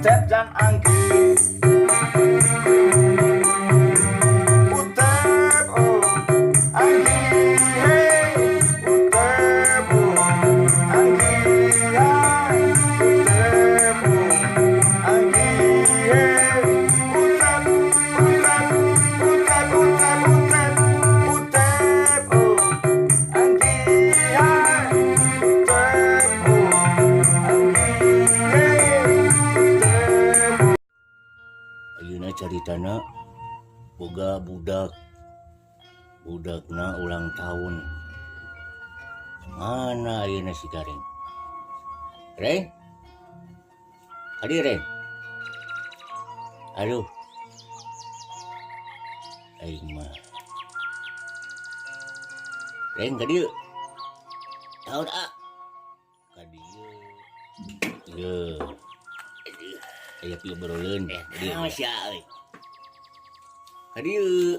Utep dan Anggi. Utep, oh, Anggi, hey. Utep, oh, Anggi, hai. Utep, oh, Anggi, hey. Utep, Utep, Utep, Utep, Utep, Utep, oh, Anggi, hai. Utep, oh, Anggi, hey. Utep, oh. Ayeuna caritana boga budak, budakna ulang tahun. Mana ayeuna si Gareng? Reng? Kadieu, Reng? Aduh. Aing mah. Reng, kadieu. Tahun A. Kadieu. Ieu. Aya piobroleun. Kadieu. Naon sia euy? Kadieu.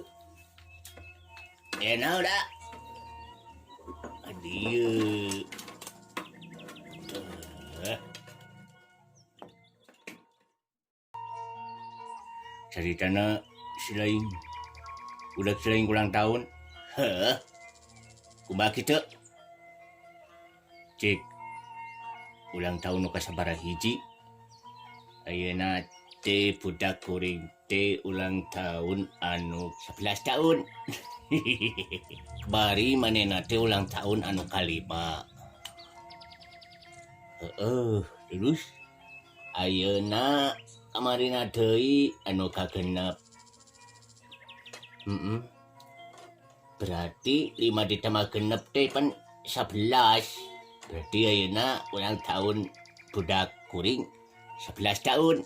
Naon da? Kadieu. Caritana si lain. Budak si lain ulang tahun. Heuh. Kumaha kitu? Cik. Ulang tahun nu kasabaraha hiji. Ayeuna teh budak kuring teh ulang tahun anu 11 tahun. Bari manehna teh ulang tahun anu kalima. Heeh, terus ayeuna kamarina deui anu kagenep. Berarti 5 ditambah genep teh pan 11. Berarti ayeuna ulang tahun budak kuring 11 tahun.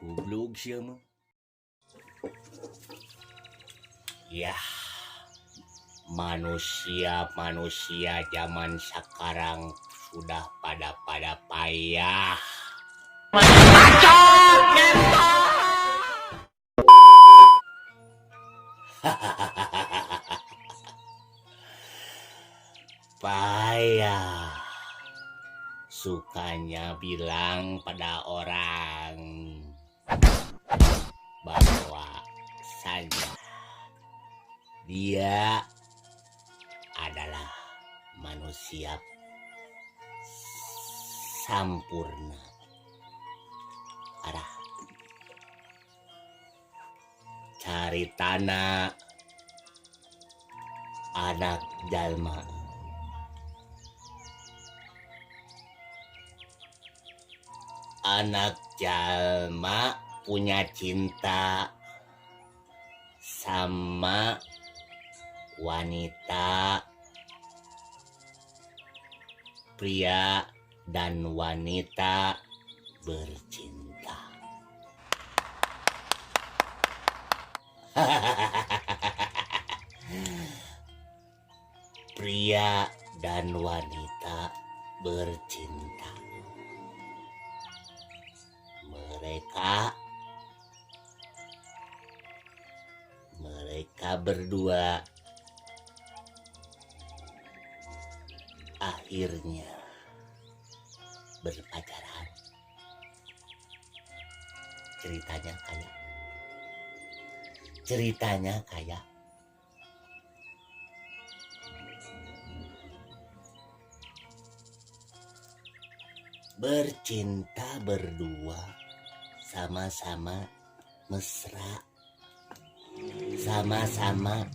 Goblok sia mah. Yah, manusia-manusia zaman sekarang sudah pada payah. Bacot, ngentot. Payah. Sukanya bilang pada orang bahwa saja dia adalah manusia sampurna. Arah cari tanah anak jalma. Anak jalma punya cinta sama wanita, pria dan wanita bercinta. Pria dan wanita bercinta. Mereka berdua akhirnya berpacaran. Ceritanya kayak bercinta berdua, sama-sama mesra, sama-sama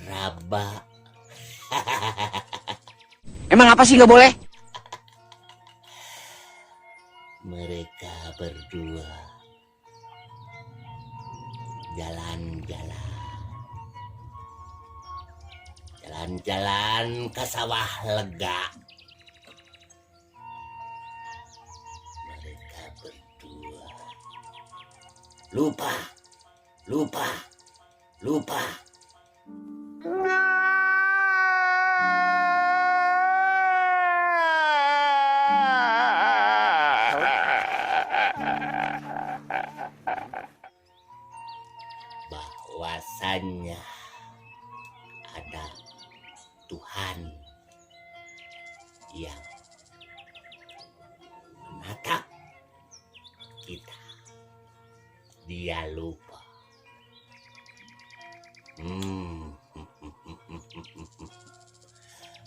raba. Emang apa sih nggak boleh? Mereka berdua jalan-jalan, jalan-jalan ke sawah lega. Mereka berdua lupa, lupa, lupa. Bahwasannya ada Tuhan.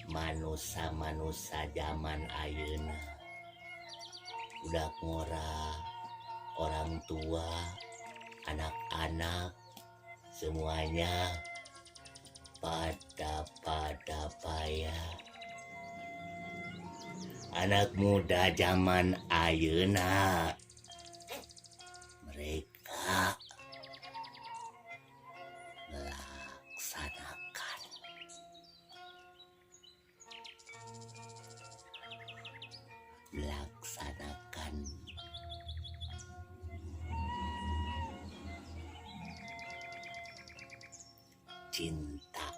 Manusia-manusia zaman ayeuna, budak ngora, orang tua, anak-anak, semuanya pada pada payah. Anak muda zaman ayeuna, mereka melaksanakan melaksanakan cinta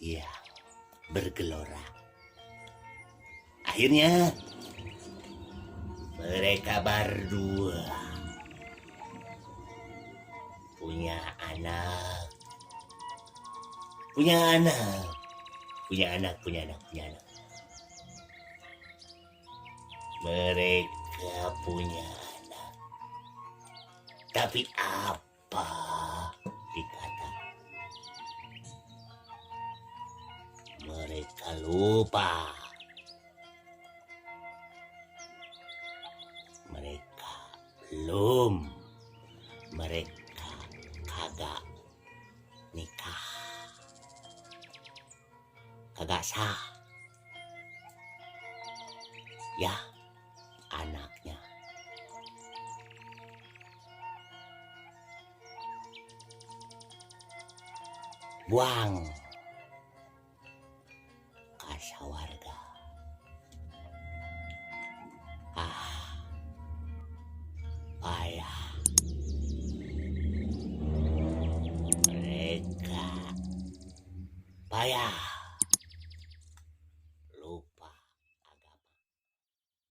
yang bergelora. Akhirnya mereka berdua punya anak, punya anak, punya anak, punya anak, punya anak. Mereka punya anak. Tapi apa dikata? Mereka lupa. Mereka belum. Mereka kagak nikah. Kagak sah. Ya, anaknya. Buang ka sawarga. Ah, payah. Mereka payah.